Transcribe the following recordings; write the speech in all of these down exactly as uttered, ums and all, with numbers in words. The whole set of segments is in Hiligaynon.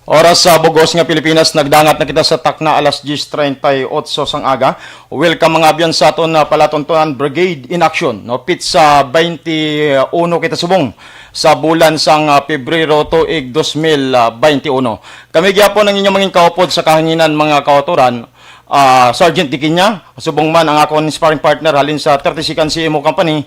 Oras sa bugos nga Pilipinas, nagdangat na kita sa takna, alas diyes treinta y ocho sang aga. Welcome, mga abyan, sa aton na palatuntunan, Brigade in Action, no? Petsa twenty-one kita subong sa bulan sang, ah, Pebrero tuig dos mil twenty-one. Kami gyapon ang inyong mangin kaupod sa kahanginan, mga kautoran, ah, Sergeant Dikinya, subong man ang akon sparring partner halin sa thirty-second C M O Company,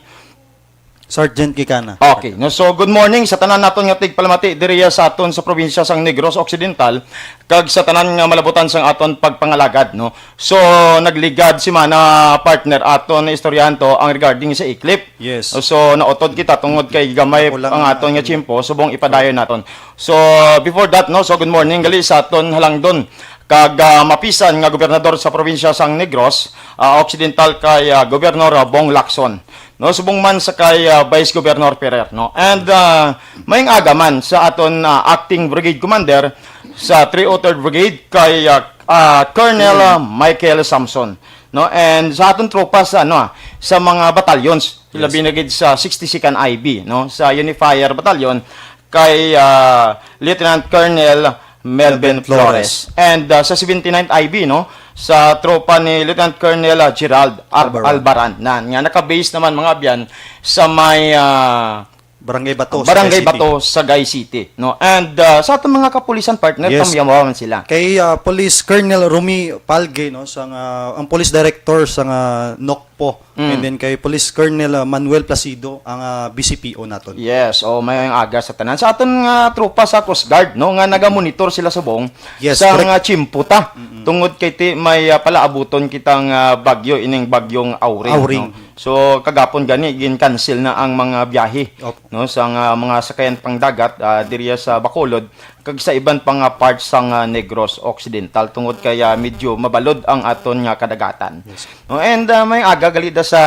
Sergeant Gikana. Okay. No, so, good morning sa tanan naton nga tigpalamati diriya sa aton sa probinsya sang Negros Occidental kag sa tanan nga malabutan sang aton pagpangalagad, no. So, nagligad semana, partner, aton istoryahan to ang regarding sa eclipse. Yes. So, nautod kita tungod kay gamay Kulang ang ang aton nga aton tiyempo, subong ipadayon naton. So, before that, no, so good morning gali sa aton halangdon kag, ah, mapisan nga gobernador sa probinsya sang Negros, ah, Occidental kay, ah, Gobernador, ah, Bong Lacson. No, subong man sa kay, ah, Vice Governor Ferrer, no. And, ah, maayong aga man sa aton, ah, acting brigade commander sa three oh third Brigade kay, ah, ah, Colonel, ah, Michael Samson, no. And sa aton tropa sa, ano, ah, sa mga battalions, Yes. labi na gid sa sixty-second I B, no, sa Unifier Battalion kay, ah, Lieutenant Colonel Melvin Melvin Flores. Flores. And, ah, sa seventy-ninth I B, no, sa tropa ni Lieutenant Colonel, ah, Gerald Ar-, Albaran. Albaran, na, nga naka-base naman, mga abyan, sa may, ah, Barangay Bato, Barangay Sagay City. Bato, Sagay City, no? And, ah, sa atong mga kapulisan, partner, Yes. kamyawa man sila. Kay, ah, Police Colonel Romy Palge, no, sa nga, ang police director sa nga NOCPO. Mm. And then kay Police Colonel, ah, Manuel Placido, ang, ah, B C P O naton. Yes, oh, maayong aga sa tanan. Sa aton nga tropa sa Coast Guard, no, nga nagamonitor sila subong Yes, sa correct. nga tiyempo ta. Mm-mm. Tungod kay ti may, ah, palaabuton kitang, ah, bagyo, ining bagyong Auring, Auring. no? So, kagapon gani, gin-cancel na ang mga biyahe, Opo. no, sa nga mga sakayan pang dagat, ah, diriya sa Bacolod, kag sa iban pa nga parts sang, ah, Negros Occidental, tungod kay, ah, medyo mabalod ang aton nga kadagatan. Yes. No, and, ah, maayong aga gali da sa,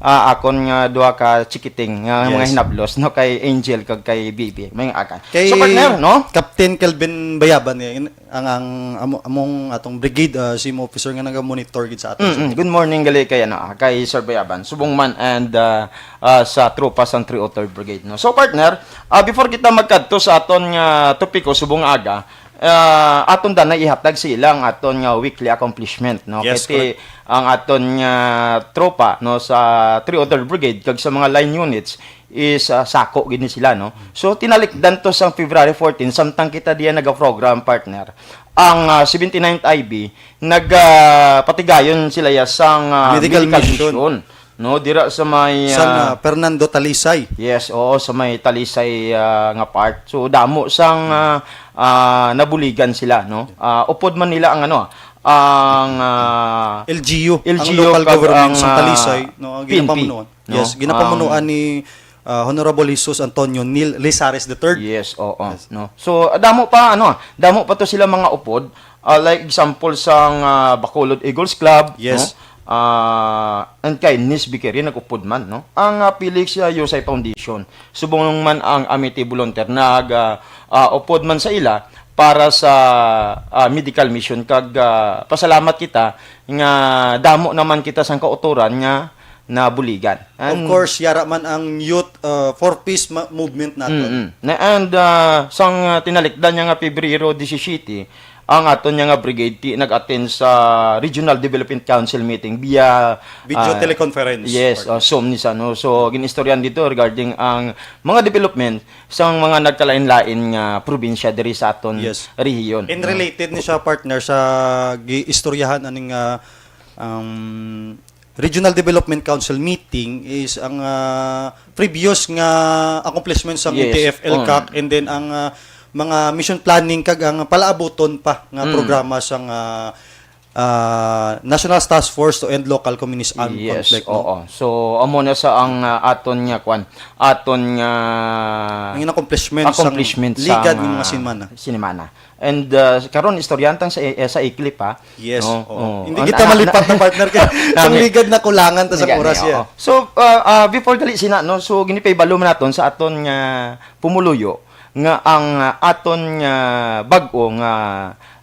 ah, akon nga duha ka chikiting nga mga Yes. hinablos, no, kay Angel kag kay Bibi. Maayong aga. Kay So, partner, no? Captain Kelvin Bayaban, eh, in-, ang, ang amo-, among atong brigade, ah, C M O officer nga naga-monitor gid sa aton. Mm-mm. Good morning gali kay, ano, ah, kay Sir Bayaban, subong man and, ah, ah, sa tropa sang three oh third Brigade, no? So, partner, ah, before kita magkadto sa aton nga topiko subong aga, ah, aton danay ihatag sa ila ang aton nga weekly accomplishment, no? Yes, Kay ti correct. ang aton nga tropa, no, sa three oh third Brigade kag sa mga line units is, ah, sako gid ni sila, no? So, tinalikdan to sa February fourteen, samtang kita diya naga-program, partner, ang, ah, seventy-ninth I B, nag, ah, patigayon sila ya sang, ah, Medical medical mission. mission, no? Dira sa may, Sang, ah, ah, Fernando Talisay. Yes, oo, sa may Talisay, ah, nga part. So, damo sang, ah, ah, nabuligan sila, no? Ah, upod man nila ang, ano, ang, ah, L G U, ang L G U local kag government ang, sa ah, Talisay, no, ang P N P, ginapamunuan. no? Yes, ginapamunuan Ang ni, ah, Honorable Jesus Antonio Neil Lizares the third. Yes, oo, Yes. no. So, ah, damo pa, ano, ah, damo pa to sila mga upod. Ah, like example sang, ah, Bacolod Eagles Club, Yes. no? Ah, and kay Nis Bikiri nag-upod man, no? Ang, ah, Felix, ah, Yusay Foundation. Subong man ang Amity Volunteer nag, ah, ah, upod man sa ila para sa, ah, medical mission kag, ah, pasalamat kita nga damo naman kita sang kautoran nga nabuligan. Of And course, yara man ang youth, uh, for peace ma-, movement naton. Mm-mm. Na, and, uh, sang, uh, tinalikdan niya nga Pebrero disisiyete, ang aton niya nga brigade ti nag-attend sa Regional Development Council meeting via, Video uh, teleconference. yes, uh, Zoom ni sa, no? So, ginistoryahan dito regarding ang mga development sang mga nagkalain-lain nga probinsya diri sa aton Yes. rehiyon, And no? related ni siya, partner, sa giistoryahan aning, uh, um, Regional Development Council meeting is ang, ah, previous nga accomplishments sang Yes. N D F, Mm. ELCAC, and then ang, ah, mga mission planning kag ang palaabuton pa nga Mm. programa sang, ah, ah, National Task Force to End Local Communist Armed Yes, Conflict, no? oo. So, amo na sa ang, ah, aton nga kwan, aton nga Ang accomplishment sang accomplishment ligad sang, nga mga ah, sinmana. sinimana. And, uh, karon, istoryahan tang sa, eh, sa eclipse, ha? Yes, No? oo. Oo. Hindi Ang kita ana- malipat na partner kay Nami. Ang ligad na kulangan ta sa Ligad oras, na, yeah. oo. So, uh, uh, before gali sina, no? So, ginipahibalo man naton sa aton nga pumuluyo nga ang, uh, aton nga bag-o nga,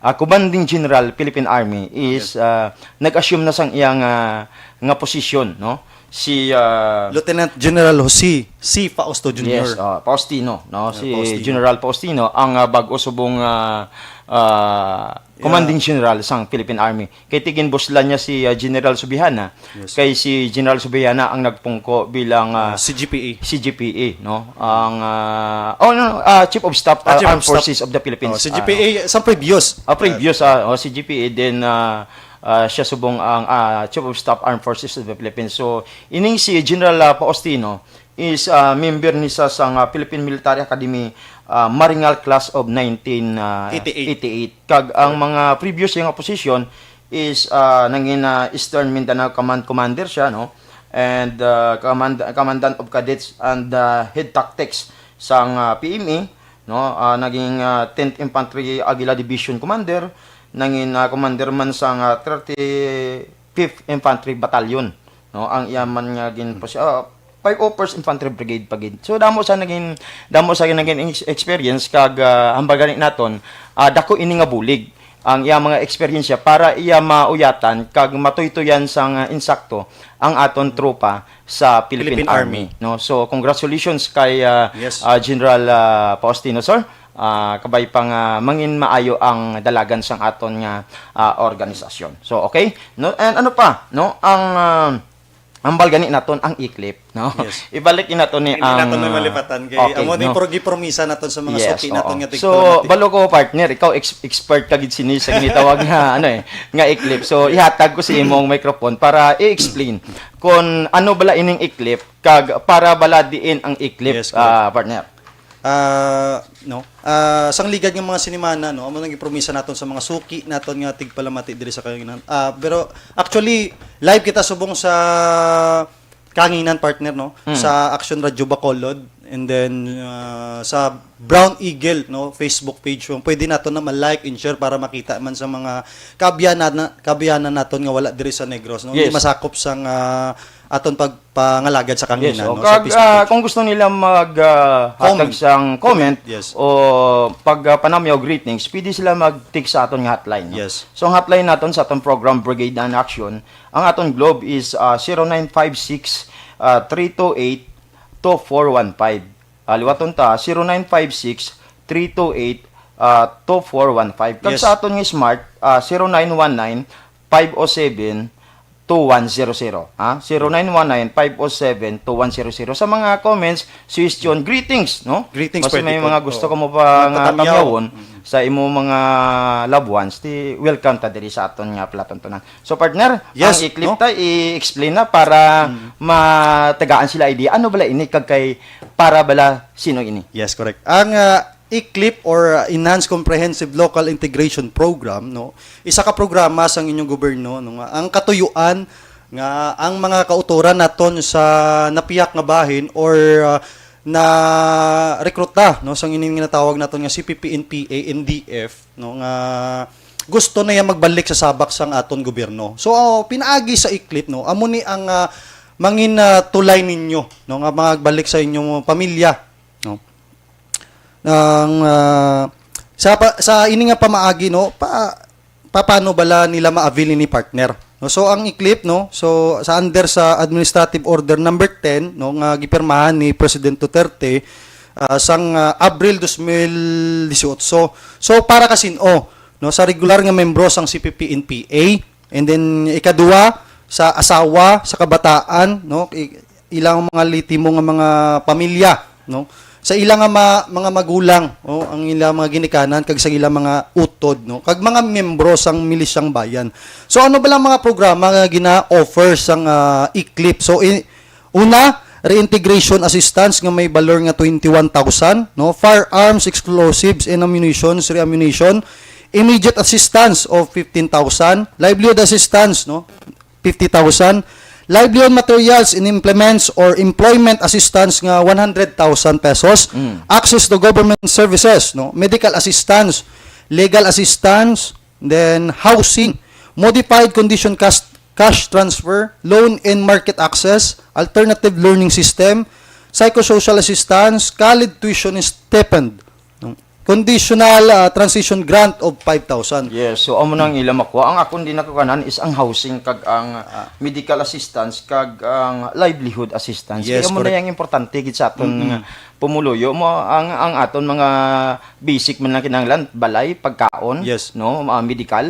uh, Commanding General Philippine Army is, Yes. uh, nag-assume na sang iyang, uh, nga posisyon, no? Si, ah, Lieutenant General Jose C. Fausto Junior. Yes, ah, Faustino, no? Ah, Si Faustino. General Faustino ang, ah, bag-o subong, ah, ah, commanding general sang Philippine Army. Kay tiginbuslan niya si, ah, General Subihana. Yes. Kay si General Subihana ang nagpungko bilang, ah, Ah, C G P A. C G P A, no? Ang, ah, oh, no, no, ah, Chief of Staff, Ah, ah, Chief of Armed Staff. Forces of the Philippines. Oh, Ah, C G P A, sa previous. Ah, previous, ah, oh, C G P A, then, ah, ah, siya subong ang, ah, Chief of Staff Armed Forces of the Philippines. So, ining si General, ah, Faustino is, ah, member ni sa, sa nga Philippine Military Academy, ah, Maringal Class of nineteen eighty-eight. Kag ang mga previous niya nga posisyon is, ah, nangin, ah, Eastern Mindanao Command Commander siya, no? And, ah, command, Commandant of Cadets and, ah, Head Tactics sang, ah, P M A, no? Ah, naging, ah, tenth Infantry Aguila Division Commander, nangin, ah, commander man sang, ah, thirty-fifth Infantry Battalion, no? Ang iya man nga gin ah, five oh first Infantry Brigade pa gid. So damo sa naging damo sa naging ex- experience kag, ah, hambal gani naton, ah, dako ini nga bulig ang iya mga eksperyensya para iya mauyatan kag matuytoyan sang, ah, insakto ang aton tropa sa Philippine, Philippine Army, Army. No? So congratulations kay, ah, Yes. ah, General, ah, Faustino, sir. Ah, kabay pa nga mangin maayo ang dalagan sang aton nga, ah, organisasyon. So okay, no? And ano pa, no? Ang, ah, hambal gani naton ang iklip, no? Yes. Ibalik naton ni Hindi ang, naton na malipatan kay okay, amo ni no? Pro- gipromisa naton sa mga Yes, suki oo. naton nga So, tigpalamati. Balo ko, partner, ikaw ex- expert ka gid sini sa ginitawag nga ano eh, nga iklip. So, ihatag ko sa imong microphone para i-explain kung ano bala ining iklip kag para bala diin ang iklip, Yes, correct. Ah, partner. Ah, no. Ah, sang ligad nga mga sinimana, no, amo nang gipromisa naton sa mga suki naton nga tigpalamati diri sa kahanginan. Ah, pero actually live kita subong sa kahanginan, partner, no, Mm. sa Action Radio Bacolod, and then, ah, sa Brown Eagle, no, Facebook page. So, pwede nato na ma-like and share para makita man sa mga kaabyanan, kaabyanan naton nga wala diri sa Negros, no. Hindi Yes. masakop sang, ah, aton pagpangalagad sa Yes, kahanginan, oh. no, sa Kag, Facebook ah, page. Kung gusto nila mag ah, hatag Comment. sang comment Yes. o pag ah, panamyaw, greetings, pwede sila mag-text sa aton nga hotline, no? Yes. So ang hotline naton sa aton program, Brigade in Action, ang aton Globe is ah, zero nine five six, ah, three two eight, two four one five. Ah, liwaton ta, zero nine five six, three two eight, ah, two four one five. Kag Yes. Sa aton nga Smart, ah, zero nine one nine, five oh seven, two one zero zero. Ha? Zero nine one nine, five oh seven, two one zero zero. Sa mga comments, suggestion, greetings, no? Greetings, Basta pwede may po. mga gusto Oo. ko mo pa nga Matatamyaw. Tamyawon sa imo mga loved ones, ti welcome ta diri sa aton nga palatuntunan. So partner, Yes, ang iklip no? ta i-explain na para matagaan sila idea. Ano bala ini kag kay para bala sino ini? Yes, correct. Ang ah, iklip or ah, Enhanced Comprehensive Local Integration Program, no, isa ka programa sang inyong gobyerno, no, nga ang katuyuan nga ang mga kautoran naton sa napiyak nga bahin or ah, na rekruta, no, sang ining ginatawag naton nga C P P N P A, N D F, no, nga gusto na iya magbalik sa sabak sang aton gobyerno. So, pinaagi sa iklip, no, amo ni ang ah, mangin ah, tulay ninyo, no, nga magbalik sa inyong pamilya, no. Ang ah, sa pa, sa ini nga pamaagi, no, pa, paano bala nila ma-avail ni partner? No, so ang iklip, no, so sa under sa Administrative Order number ten, no, nga gipirmahan ni President Duterte ah, sang ah, Abril dos mil dieciocho. So para kasin-o, no, sa regular nga membro sang C P P N P A, and then ikaduha sa asawa, sa kabataan, no, i- ilang mga litimo nga mga pamilya, no, sa ilang nga ma- mga magulang, oh, ang ilang mga ginikanan kag sa ilang mga utod, no, kag mga miyembro sang Milisyang Bayan. So ano ba lang mga programa nga gina-offer sang ah, iklip? So i- una, reintegration assistance nga may balor nga twenty-one thousand, no, firearms, explosives and ammunitions, reammunition, immediate assistance of fifteen thousand, livelihood assistance, no, fifty thousand, livelihood materials and implements or employment assistance nga one hundred thousand pesos, Mm. access to government services, no, medical assistance, legal assistance, then housing, modified condition cash, cash transfer, loan and market access, alternative learning system, psychosocial assistance, college tuition stipend, no? conditional, ah, transition grant of five thousand. Yes, so amo nang ila makuha. Ang akon din ako kanan is ang housing kag ang Ah. medical assistance kag ang livelihood assistance. Yes, Kaya amo na correct. Yung importante gid sa aton Mm-mm. nga pumuluyo mo ang ang aton mga basic man lang kinahanglan, balay, pagkaon, Yes. no, mga medical.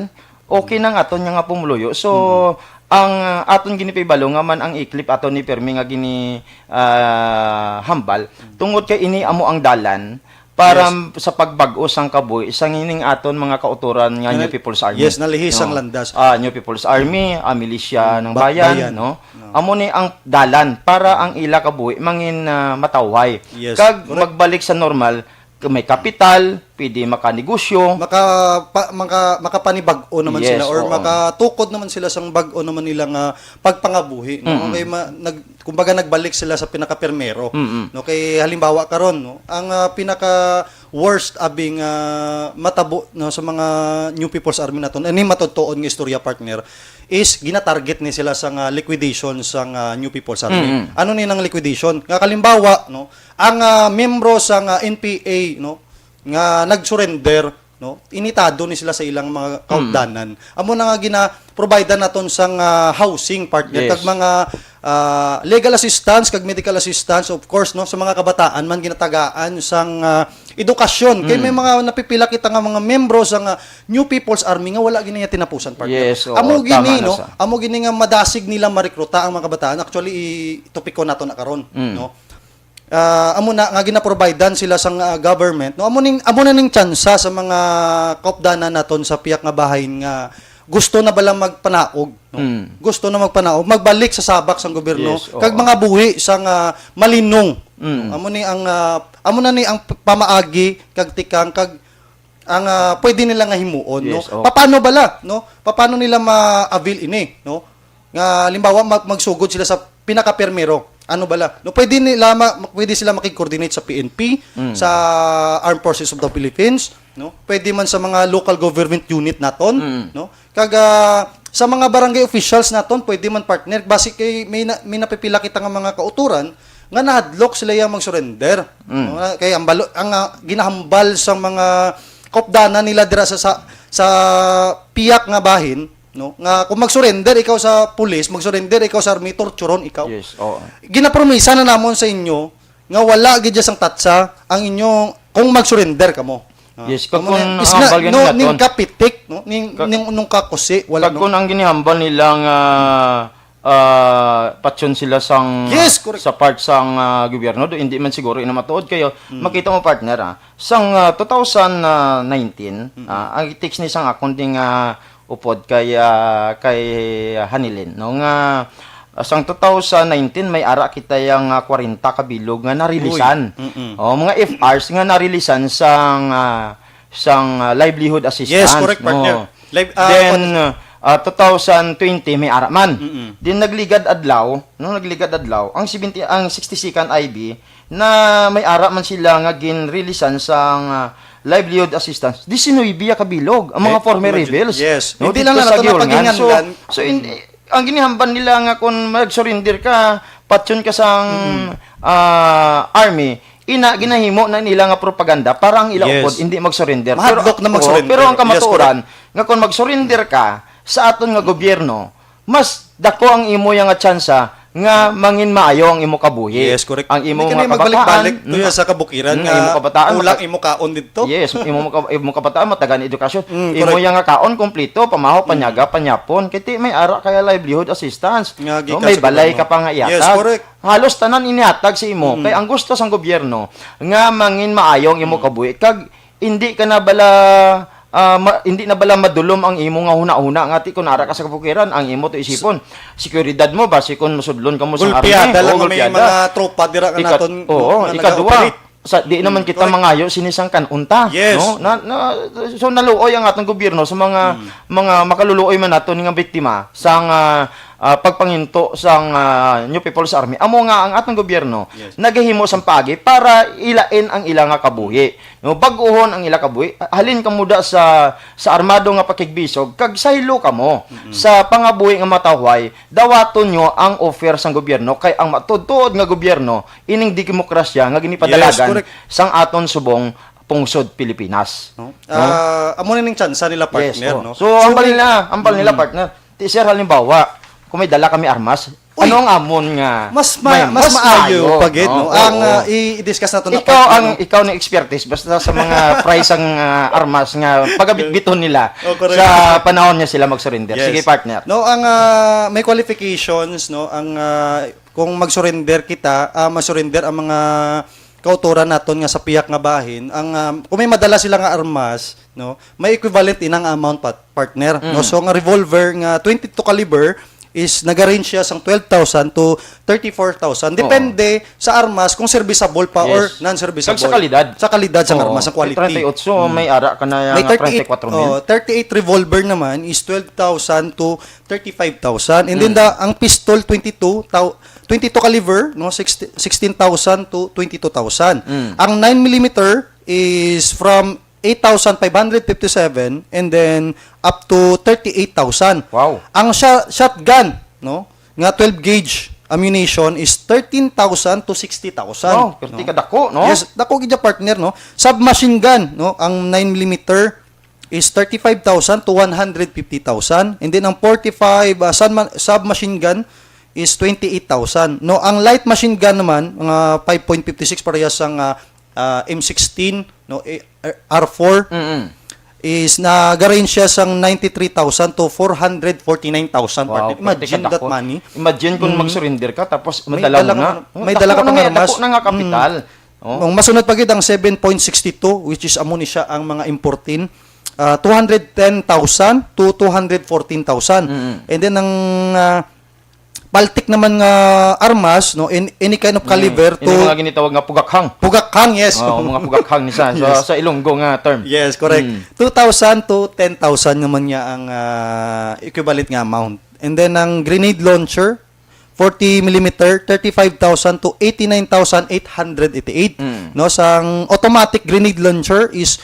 Okay nang aton nga pumuluyo. So, Mm-mm. ang, ah, aton ginipahibalo nga man ang iklip aton ni Permi nga gini, ah, hambal. Mm. Tungod kay ini amo ang dalan para Yes. m-, sa pagbag-o sang kabuhi sa ining aton mga kautoran nga Nga New nal-, People's Army. yes, nalihis ang No? landas. Ah, New People's Army, ah, Militia Mm, ng ba-, Bayan, bayan. no? No. Amo ni ang dalan para ang ila kabuhi mangin, ah, matawhay. Yes, Kag correct. magbalik sa normal, may kapital, pwede makanegosyo. Maka-, pa-, maka-, makapanibag-o naman Yes, sila or oo. makatukod naman sila sang bag-o naman nila nga pagpangabuhi, no? Mm-mm. Kay ma-, nag-, kumbaga nagbalik sila sa pinakapirmero, Mm-mm. no? Kay halimbawa karon, no, ang, ah, pinaka worst abi nga matabo, no, sa mga New People's Army naton, ani matutuon nga istorya, partner, is ginatarget ni sila sa nga liquidation sa nga New People's Army. Mm-mm. Ano ni nang liquidation? Nga kalimbawa, no, ang, ah, miyembro sa nga N P A, no, nga nag-surrender, no, initado ni sila sa ilang mga Mm. kaupdanan. Amo na nga gina-provide naton sang, ah, housing, partner, Yes. kag mga, ah, legal assistance kag medical assistance, of course, no, sa mga kabataan man ginatagaan sang, ah, edukasyon. Kay may Mm. mga napipila kita nga mga miyembro sa nga New People's Army nga wala gini nga tinapusan, partner. Yes, oo, Amo tama gini, na no? sa Amo gini nga madasig nila marekruta ang mga kabataan. Actually, i-topiko nato na karon, Mm. no? Ah, amo na nga ginaprovidean sila sang, ah, government, no? Amo ning, amo na ning tsansa sa mga kaupdanan naton sa piyak nga bahin nga gusto na bala magpanaog, no? Mm. Gusto na magpanaog, magbalik sa sabak sang gobyerno, Yes, kag oo. mga buhi sang, ah, malinong. Mm. Amo ni ang, ah, amo na ni ang p-, pamaagi kag tikang kag ang, ah, pwede nila nga himuon, no? Yes, oo. Paano bala, no? Paano nila ma-avail ini, no? Nga, halimbawa, mag-, magsugod sila sa pinakapirmero. Ano bala? No, pwede nila ma-, pwede sila makig-coordinate sa P N P, Mm. sa Armed Forces of the Philippines, no? Pwede man sa mga local government unit naton, Mm. no? Kag, ah, sa mga barangay officials naton, pwede man, partner. Basi kay may na-, may napipila kita nga mga kauturan nga nahadlok sila yang mag-surrender. Mm. No? Kay ang balo-, ang, ah, ginahambal sa mga kaupdanan nila dira sa, sa, sa piyak nga bahin, no? Nga kung mag-surrender ikaw sa pulis, mag-surrender ikaw sa army, torturon ikaw. Yes, oo. Ginapromisa na namon sa inyo nga wala gid sang tatsa ang inyo kung mag-surrender kamo. Ah, Yes, kag kamo kung na, is ang na, bagay no, nila ning ton, kapitik, no? Ning, ka-, ning, nung kakusi, wala, kag no? Kung ang ginihambal nila nga, ah, patyon sila sang, Yes, correct. sa part sang, ah, gobyerno, do, hindi man siguro ina matuod kayo. Mm. Makita mo, partner, ah, sang, ah, two thousand nineteen, Mm. ah, ang text ni sang akon ding, ah, upod kay, ah, kay Hanilin, no, nga, ah, sang two thousand nineteen, may ara kita yang, ah, kwarenta ka bilog nga narilisan. Uy. Mm-mm. Oh, mga F Rs nga narilisan sang, ah, sang, ah, livelihood assistance, Yes, correct, no? partner. Live, ah, Then, on- ah, two thousand twenty, may ara man. Mm-mm. Then, nagligad adlaw, no, nagligad adlaw, ang seventy, ang sixty-second I B, na may ara man sila nga ginrilisan sang, ah, livelihood assistance. Diecinuebe ya ka bilog, ang mga Eh, former imagine. rebels, Yes. no, Hindi dito lang na sa nato Giolngan. So, napaginganlan. so, in-, ang ginihambal nila nga kung mag-surrender ka, patyon ka sang, Mm. ah, army, ina, ginahimo na nila nga propaganda para ang ila Yes. upod hindi mag-surrender. Mahadlok Pero, na oo, mag-surrender. pero ang Yes, kamatuoran, correct. nga kung mag-surrender ka sa aton nga gobyerno, mas dako ang imo yang nga tsansa nga mangin maayo ang imo kabuhi. Yes, correct. Ang imo Hindi ka nga na magbalik-balik kabataan, to mm, sa kabukiran mm, nga imo kabataan, kulang maka-, imo kaon dito. Yes, imo maka-, imo kabataan, matagan edukasyon. Mm, Imo correct. yang nga kaon, kompleto, pamahaw, Mm. panyaga, panyapon. Kay ti may ara kaya livelihood assistance. Nga No, gikan may sa balay gobyerno. ka pa nga Yes, ihatag. correct. Halos tanan inihatag sa imo. Mm. Kay ang gusto sang gobyerno nga mangin maayo ang imo Mm. kabuhi. Kag hindi ka na bala, ah, ma-, hindi na bala madulom ang imo nga hunahuna nga ti kun ara ka sa kabukiran, ang imo to isipon. Seguridad mo, basi kun masudlon ka mo sa Gulpiada army, lang o nga may gulpiada. mga tropa dira nga Ika-, naton, oo, nga ikadua, nag-ooperate. sa, di naman Mm, kita correct. mangayo sini sang kan-on ta, Yes. no? Na, na, so naluoy ang atong gobyerno sa mga, Mm. mga makaluluoy man naton nga biktima sang, ah, ah, pagpanginto sang, ah, New People's Army. Amo nga ang atong gobyerno Yes. nagahimo sang paagi para ilain ang ila nga kabuhi. No, bag-ohon ang ila kabuhi. Halin kamo da sa, sa armado nga pakigbisog, kag saylo kamo Mm-mm. sa pangabuhi nga matawhay, dawaton nyo ang offer sang gobyerno, kay ang matuod-tuod nga gobyerno, ining demokrasya nga ginipadalagan Yes, correct. sang aton subong pungsod Pilipinas. No? Ah, amo na ning tsansa nila, partner, oo. No? So, ambal nila, ambal nila, partner. Ti, sir, halimbawa, kung may dala kami armas, Uy, ano ang amon nga mas ma- may- mas maayo pa gid, no? Ang Oo. ah, i-discuss nato na, Ikaw ang partner, no? ikaw ni expertise basta sa mga price ang ah, armas nga pagabitbiton nila Oh, correct. sa panahon niya sila mag-surrender. Yes. Sige, partner. No, ang ah, may qualifications, no, ang ah, kung mag-surrender kita, ah, ma-surrender ang mga kautoran naton nga sa pihak nga bahin, ang ah, kung may madala sila nga armas, no, may equivalent inang amount, pat- partner, no. Mm. So nga revolver nga twenty-two caliber is nag-range siya sang twelve thousand to thirty-four thousand. Oo. Depende sa armas kung serviceable pa or Yes. non-serviceable. Kag sa kalidad. Sa kalidad sa Oo. armas, sa Kay quality. thirty-eight, so may ara ka na May nga thirty-eight, treinta y cuatro mil. Oh, thirty-eight revolver naman is twelve thousand to thirty-five thousand. And then Mm. the, ang pistol, twenty-two, tau- twenty-two caliber, no, sixty, sixteen thousand to twenty-two thousand. Mm. Ang nine millimeter is from eight thousand five hundred fifty-seven and then up to thirty-eight thousand. Wow. Ang sha- shotgun, no, nga twelve gauge ammunition is thirteen thousand to sixty thousand. Wow, perti No? ka dako, no? Yes, dako gid siya, partner, no? Submachine gun, no, ang nine millimeter is thirty-five thousand to one hundred fifty thousand. And then ang forty-five uh, subma- submachine gun is twenty-eight thousand. No, ang light machine gun naman, mga five point fifty-six parehas sang ah, ah, M sixteen, no, eh, R four Mm-mm. is nag-range siya sang ninety-three thousand to four hundred forty-nine thousand. Wow, Partner. Imagine perti ka that dako. Money. Imagine kung Mm. mag-surrender ka tapos May madala dala mo ka na. na- may dala ka Dako pang na, armas. Dako na nga kapital. Oh. Ang masunod pa gid ang seven point six two, which is amo ni siya ang mga importin. Ah, two hundred ten thousand to two hundred fourteen thousand. Mm. And then ang ah, paltik naman nga armas, no, in any kind of caliber Ini to mga ginitawag nga pugakhang. Pugakhang, yes. Oh, mga pugakhang ni sa, sa, Yes. sa Ilonggo nga term. Yes, correct. Mm. Two thousand to ten thousand naman niya ang ah, equivalent nga amount. And then ang grenade launcher, forty millimeter, thirty-five thousand to eighty-nine thousand eight hundred eighty-eight. Mm. No, sang automatic grenade launcher is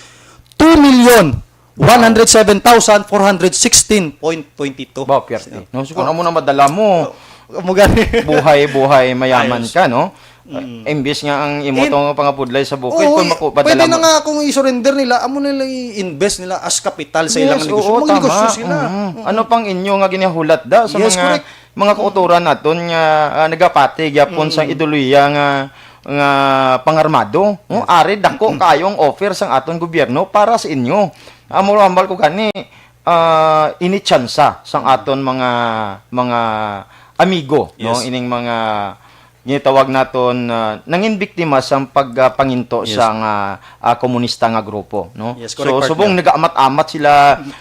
two million one hundred seven thousand four hundred sixteen point twenty-two. Ba, piyerte. No, so kung amo na madala mo, Amo gani. buhay-buhay mayaman Ayos. Ka, no? Uh, imbis nga ang imo In- tong pangabudlay sa buko, Oo, ito maku- pwede padala na mo. Nga kung i-surrender nila, amo nila i-invest nila as kapital sa ilang Yes, negosyo. oo, Magnegosyo tama. Sila. Mhm. Mm. Ano pang inyo nga ginahulat da sa Yes, mga correct. mga kauturan naton nga ah, nagapati gyapon sa ideolohiya nga nga pangarmado? Oh, ari dako kayo ang offer sang aton gobyerno para sa inyo. Amo hambal ko gani ah, ini tsansa sang aton mga mga amigo, no? Yes. Ining mga ginatawag naton ah, nangin biktima sang pagpanginto Yes. sang ah, ah, komunista nga grupo, no? Yes, So correct, partner. Subong nagaamat-amat sila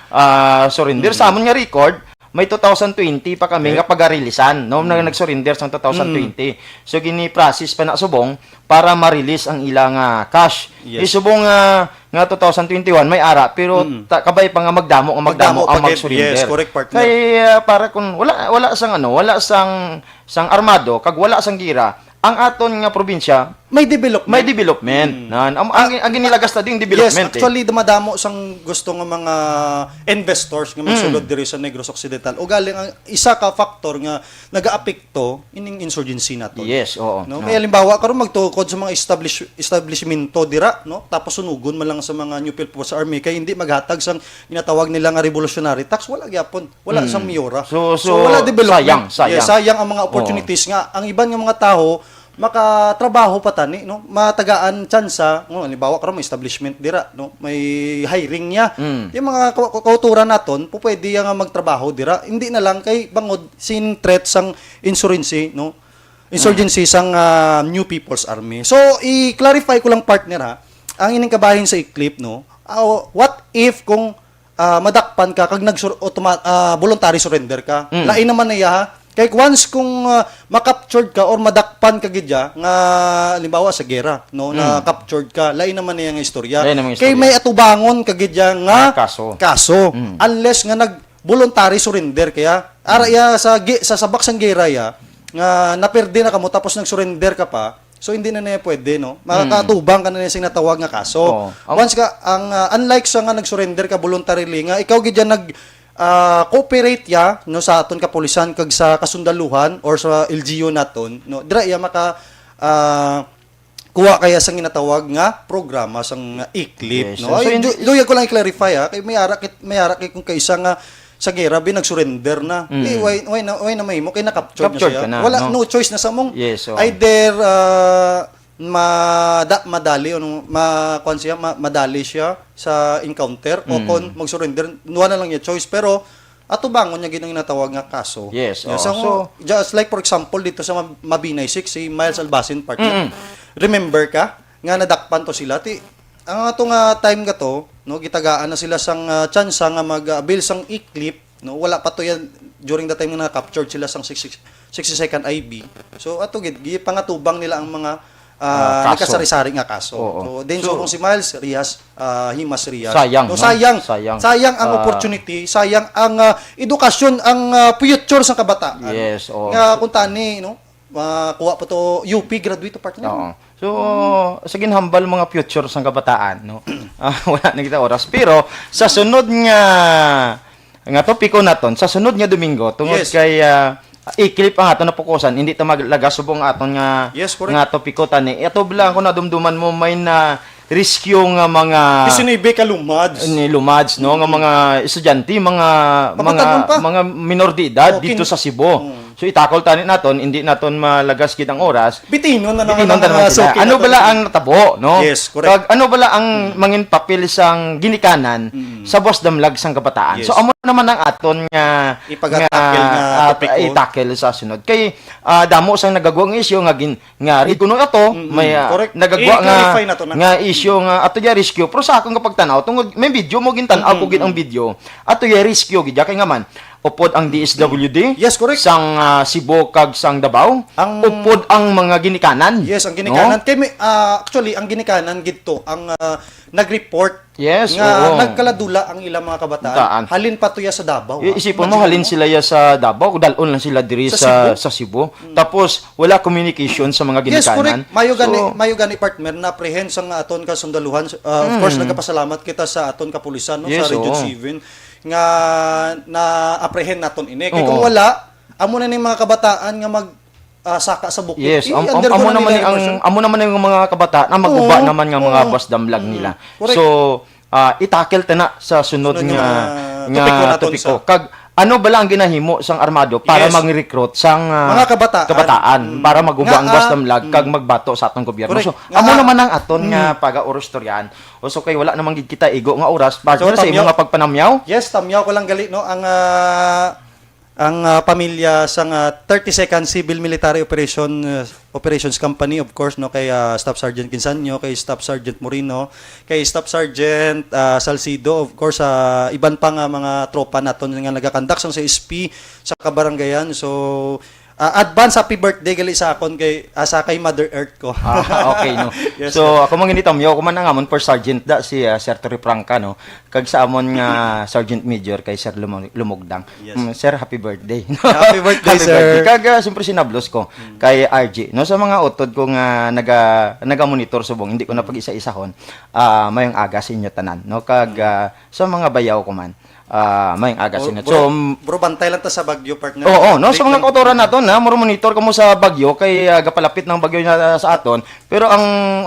ah, surrender. Sa amon nga record, may two thousand twenty pa kami nga pagarilisan, no? Na nag-surrender sang two thousand twenty. So gini-process pa na subong para ma-release ang ila nga cash. Yes. Isubong nga nga two thousand twenty-one may ara pero ta, kabay pa nga magdamo nga magdamo, Magdamo ang pa gid. mag-surrender. Yes, correct, partner. Kay ah, para kung wala wala sang ano, wala sang sang armado kag wala sang gira, ang aton nga probinsya May development. may development. Nan, ang, ang, ang ginilagas ta ding development. Yes, actually, dumadamo sang gusto nga mga investors nga magsulod diri sa Negros Occidental. O galing ang isa ka factor nga nagaapekto ining insurgency nato. Yes, oo. No? No. Kaya halimbawa karon magtukod sa mga establish, establishmento dira, no? Tapos sunugon man lang sa mga New People's Army kay hindi maghatag sang ginatawag nila nga revolutionary tax, wala gyapon. Wala sang miyora. So, So, wala so, development. sayang, sayang. Yes, sayang ang mga opportunities nga ang iban nga mga tawo makatrabaho pa tani, no? Matagaan tsansa, no? Halimbawa karon may establishment dira, no? May hiring niya. Mm. Yung mga ka- ka- kauturan naton, po pwede nga magtrabaho dira. Hindi na lang kay bangod sin threat sang insurgency, no? Insurgency sang ah, New People's Army. So, i-clarify ko lang, partner, ha. Ang ining kabahin sa iklip, no? Ah, what if kung ah, madakpan ka kag nagsur automa- ah, voluntary surrender ka? Mm. Lain naman na iya, ha. Kay once kung ah, ma-captured ka or madakpan ka gid ya, nga halimbawa sa gera, no, Mm. na-captured ka, lain naman niya nga istorya. Lain naman nga Kay istorya. May atubangon ka gid ya nga Nga kaso. kaso. Mm. Unless nga nag voluntary surrender kaya ara iya sa gi- sa sabak sang gera ya nga naperde na kamo tapos nag-surrender ka pa, so hindi na niya pwede, no? Makakatubang ka na niya sing natawag nga kaso. Oo. Once ka ang ah, unlike sa nga nag-surrender ka voluntarily nga ikaw gid dyan nag ah, cooperate ya, no, sa aton kapulisan kag sa kasundaluhan or sa L G U naton, no, dira iya maka ah, kuha kaya sa ginatawag nga programa sang, uh, E-CLIP, Yes, no? so Ay, in- du-, luyag ko lang i-clarify, ha, kay may ara kit-, may ara kay kung kaisa nga sa gera, bi, nag-surrender na. Mm. Eh, why, why na, why na mahimo? Kay na-captured na Captured siya. ka na, Wala, no? no choice na sa mong Yes, oo. either, uh, mada-, madali, ano, ma-, kuwan siya, ma-, madali siya sa encounter o Mm. kung mag-surrender, wala na lang niya choice. Pero, atubangon niya gid ang ginatawag nga kaso. Yes, Yeah, oo. so, So, just like, for example, dito sa Mab-, Mabinay six, si Miles Albacin, partner. Mm-mm. Remember ka nga nadakpan to sila? Ti, ang ato nga time nga to, no, gitagaan na sila sang, ah, tsansa nga mag-avail sang E-CLIP, no? Wala pa to yan during the time nga na-captured sila sang sixty, sixty-second I B. So, ato gid, gipangatubang nila ang mga, ah, Ah, kaso. nagkasari-sari nga kaso. Oo. So, then, So, so kung si Miles Reyes, ah, Himas Reyes. Sayang, No, no? sayang. Sayang. Sayang ang Ah. opportunity, sayang ang, ah, edukasyon, ang, ah, future sa kabataan. Yes, oo. Nga kung tani, no? Ah, kuha pa to, U P graduate to, partner. Oo. So, sa ginhambal mga future sang kabataan, no? Ah, wala na kita oras. Pero sa sunod nga, nga topiko naton, sa sunod nga Domingo, tungod Yes. kay, ah, E-CLIP ang aton napukusan, hindi ta maglagas subong aton nga, Yes, correct. nga topiko tani. Ato lang kung nadumduman mo, may na rescue nga mga Kasi ni Becca Lumads. ni Lumads, no, nga mga estudyante, mga, Pabatan mga, man pa. mga minor de edad Oh, dito kin- sa Cebu. Mm. So, itakol tani naton, hindi naton malagas gid ang oras. Bitinon na naman Bitinon ang, na naman uh, sila. suki Ano nato bala dito. ang natabo, no? Yes, correct. Kag ano bala ang Mm. mangin papel sang ginikanan Mm. sa buwas damlag sang kabataan? Yes. So, amo naman ang aton nga, Ipagatakel nga nga, ah, topiko. itakel sa sunod. Kay, ah, damo sang nagagwa nga isyu nga gin-, nga ri kuno ato, Mm-mm. may, ah, Correct. nagagwa nga, I-clarify nato na. nga isyu nga ato dya rescue. Pero sa akong kapagtanaw, tungod, may video mo, gintanaw ko Mm-mm. gid ang video. Ato dya rescue gid dya. Kay nga man, upod ang D S W D, Yes, correct. sang, ah, Cebu kag sang Davao, Ang upod ang mga ginikanan. Yes, ang ginikanan. No? Kay may, ah, actually, ang ginikanan gid to, ang, ah, nag-report Yes, nga oo. nagkaladula ang ilang mga kabataan. Daan. Halin pa to ya sa Davao, I-, ha? isipon mo, Imagine halin mo. sila ya sa Davao, dal-on lang sila diri Sa sa, Cebu? sa Cebu. Mm. Tapos, wala communication sa mga Yes, ginikanan. correct. Mayo gani, So, mayo gani, partner, na-apprehend sang aton kasundaluhan. Uh, of course, Mm. nagapasalamat kita sa aton kapulisan, no, Yes, sa Region oo. seven, nga na-apprehend naton ini. Kay Oo. kung wala, amo na ni mga kabataan nga mag, ah, saka sa bukid. Yes, Eh, am-, am-, undergo amo na naman nila ang, immersion. amo naman ang mga kabataan, ang maguba Oo. naman nga mga Oo. bus damlag Mm. nila. Correct. So, ah, itakil ta na sa sunod Sunod nga nga, mga nga topiko naton topiko. sa Kag ano bala ang ginahimo sang armado para Yes. mag-recruit sang, ah, Mga kabataan. kabataan, Mm. para maguba Nga, ang bus ah, damlag kag mm. magbato sa atong gobyerno? Correct. So, Nga, amo ah, naman ang aton nga mm. pag-aurustoryahan. O, so, kay wala naman gid kita igo nga oras, partner, So, sa imo tamyaw. nga pagpanamyaw. Yes, tamyaw ko lang gali, no, ang, ah, ang, ah, pamilya sang, ah, thirty-second Civil Military Operation, ah, Operations Company, of course, no, kay, ah, Staff Sergeant Quinsanyo, kay Staff Sergeant Moreno, kay Staff Sergeant, ah, Salcido, of course, sa iban pa nga mga tropa naton nga nagakandak sang C S P sa kabarangayan. So, ah, advance happy birthday gali sa akon kay, ah, sa kay Mother Earth ko. Ah, okay, no. Yes, So, sir. ako man gani, tamyaw ko man ang amon First Sergeant da, si, ah, Sir Torre Franca, no? Kag sa amon nga Sergeant Major kay Sir Lumo-, Lumugdang. Yes. Mm, sir, happy birthday. Happy birthday, Happy sir. birthday. Kag, ah, siyempre, sinablos ko Mm. kay R G, no? Sa mga utod ko nga naga-, nagamonitor subong, hindi ko na pag-isa-isahon. Ah, mayong aga sa inyo tanan, no? Kag, Mm. ah, sa mga bayaw ko man, ah, mayong aga sa Bro, inyo. bro, So, bro, bantay lang ta sa bagyo, partner. Oo, no? Sa Break mga lang. kautoran naton, ha, monitor kamo sa bagyo, kay, ah, gapalapit ng bagyo na sa aton. Pero ang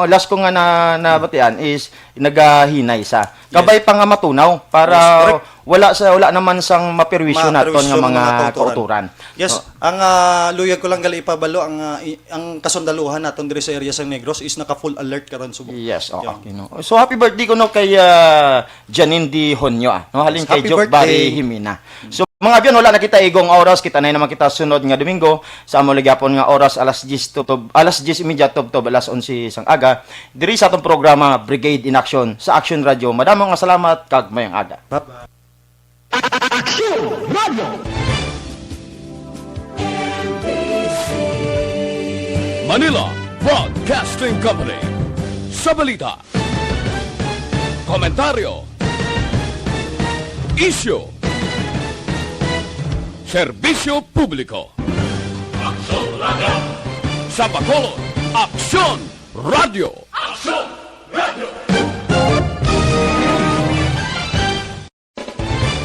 last ko nga na, nabatian is nagahinay sa. Yes. Kabay pa nga matunaw para Yes, correct. wala sa, wala naman sang maperwisyo naton Maperwisyo nga nga mga mga kautoran. kautoran. Yes, Oh. ang, ah, luyag ko lang gali ipabalo, ang, ah, i-, ang kasundaluhan naton diri sa area sa Negros is naka full alert karon subong. Yes, oh, Yan. okay, no. So, happy birthday ko, no, kay, ah, Janine Di Honyo, ah, no, halin Yes, kay happy Joke birthday. Barry Jimena. So, mga abyan, wala na kita igong oras, kita na naman kita sunod nga Domingo sa amo lagi hapon nga oras, alas diyes tubtob, alas diyes y media tubtob alas onse sang aga. Diri sa atong programa, Brigade in Action, sa Action Radio. Madamo nga salamat, kag mayong aga. Bye-bye. Action Radio. Manila Broadcasting Company. Sa balita, komentaryo, isyu, serbisyo publiko. Aksyon Radio. Sa Bacolod, Aksyon Radio. Aksyon Radio.